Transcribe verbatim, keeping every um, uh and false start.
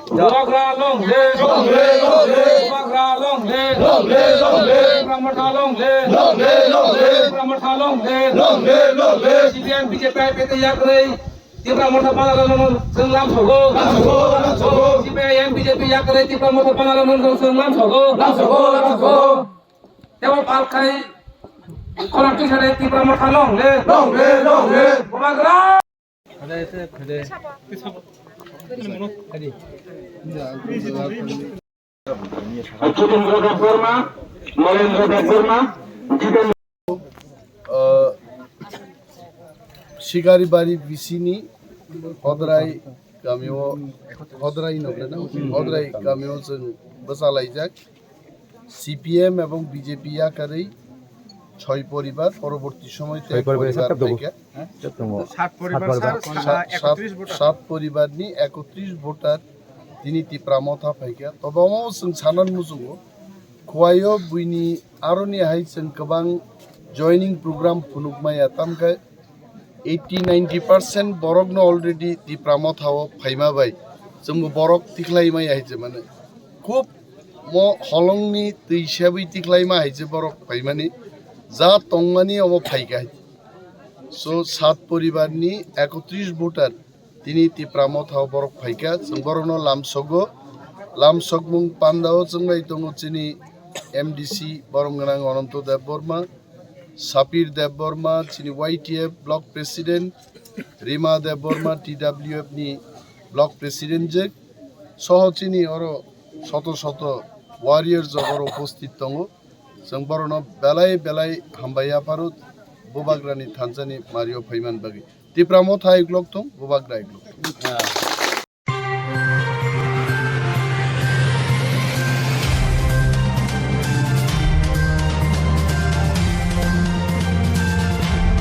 Bubagra long live! Bubagra long live! Tipra Motha long live! Tipra Motha long live! C P I M B J P I P te yakrwi Tipra Motha panala long chwng lam sogo. C P I M B J P yakrwi Tipra Motha panala long chwng lam sogo. Tebo palkhai khorang tisare Tipra Motha long live! Bubagra! Jitendra Debbarma, Narendra Debbarma, Jitendra. Uh, Shikaribari B C ni Hodrai kamio, Hodrai no kena, Hodrai kamio chwng bwchalaijak. C P M ebong B J P yakarwi soi poribar, poroborti somoy te Soi poribar poribar sat tabuk. Phaikha. Tongo. Sat poribar, sat poribar. Sat, sat, sat poribar ni ekotris voter tini Tipra Motha phaikha. Tobo omo chwng sanan muchungo. Khuaio buini aroni hai chwng kwbang joining program phunukmaya, tamkhe eighty ninety percent borokno already Tipra Motha o phaima bai chwngbo borok tikhlai maya hai se mane. Khub mo holongni twi sebwi tikhlaima hai se borok phaimani, ja tongmani obo phaikha hai. So, sat poribarni ekotris voter tini Tipra Motha o borok phaikha, chwng borokno lamsogo, lamsokmung pandao chwng bai tongo chini M D C borom gwnang Ananto Debbarma, Sapir Debbarma, chini Y T F block president, Rima Debbarma, T W F ni block president jek, soho chini oro soto soto warrior jok oro upasthit tongo. Chwng borokno belai belai hambai yapharo, Bubagrani thansani mario phaiman bagwi. Tipra Motha iklok thung, Bubagra iklok thung.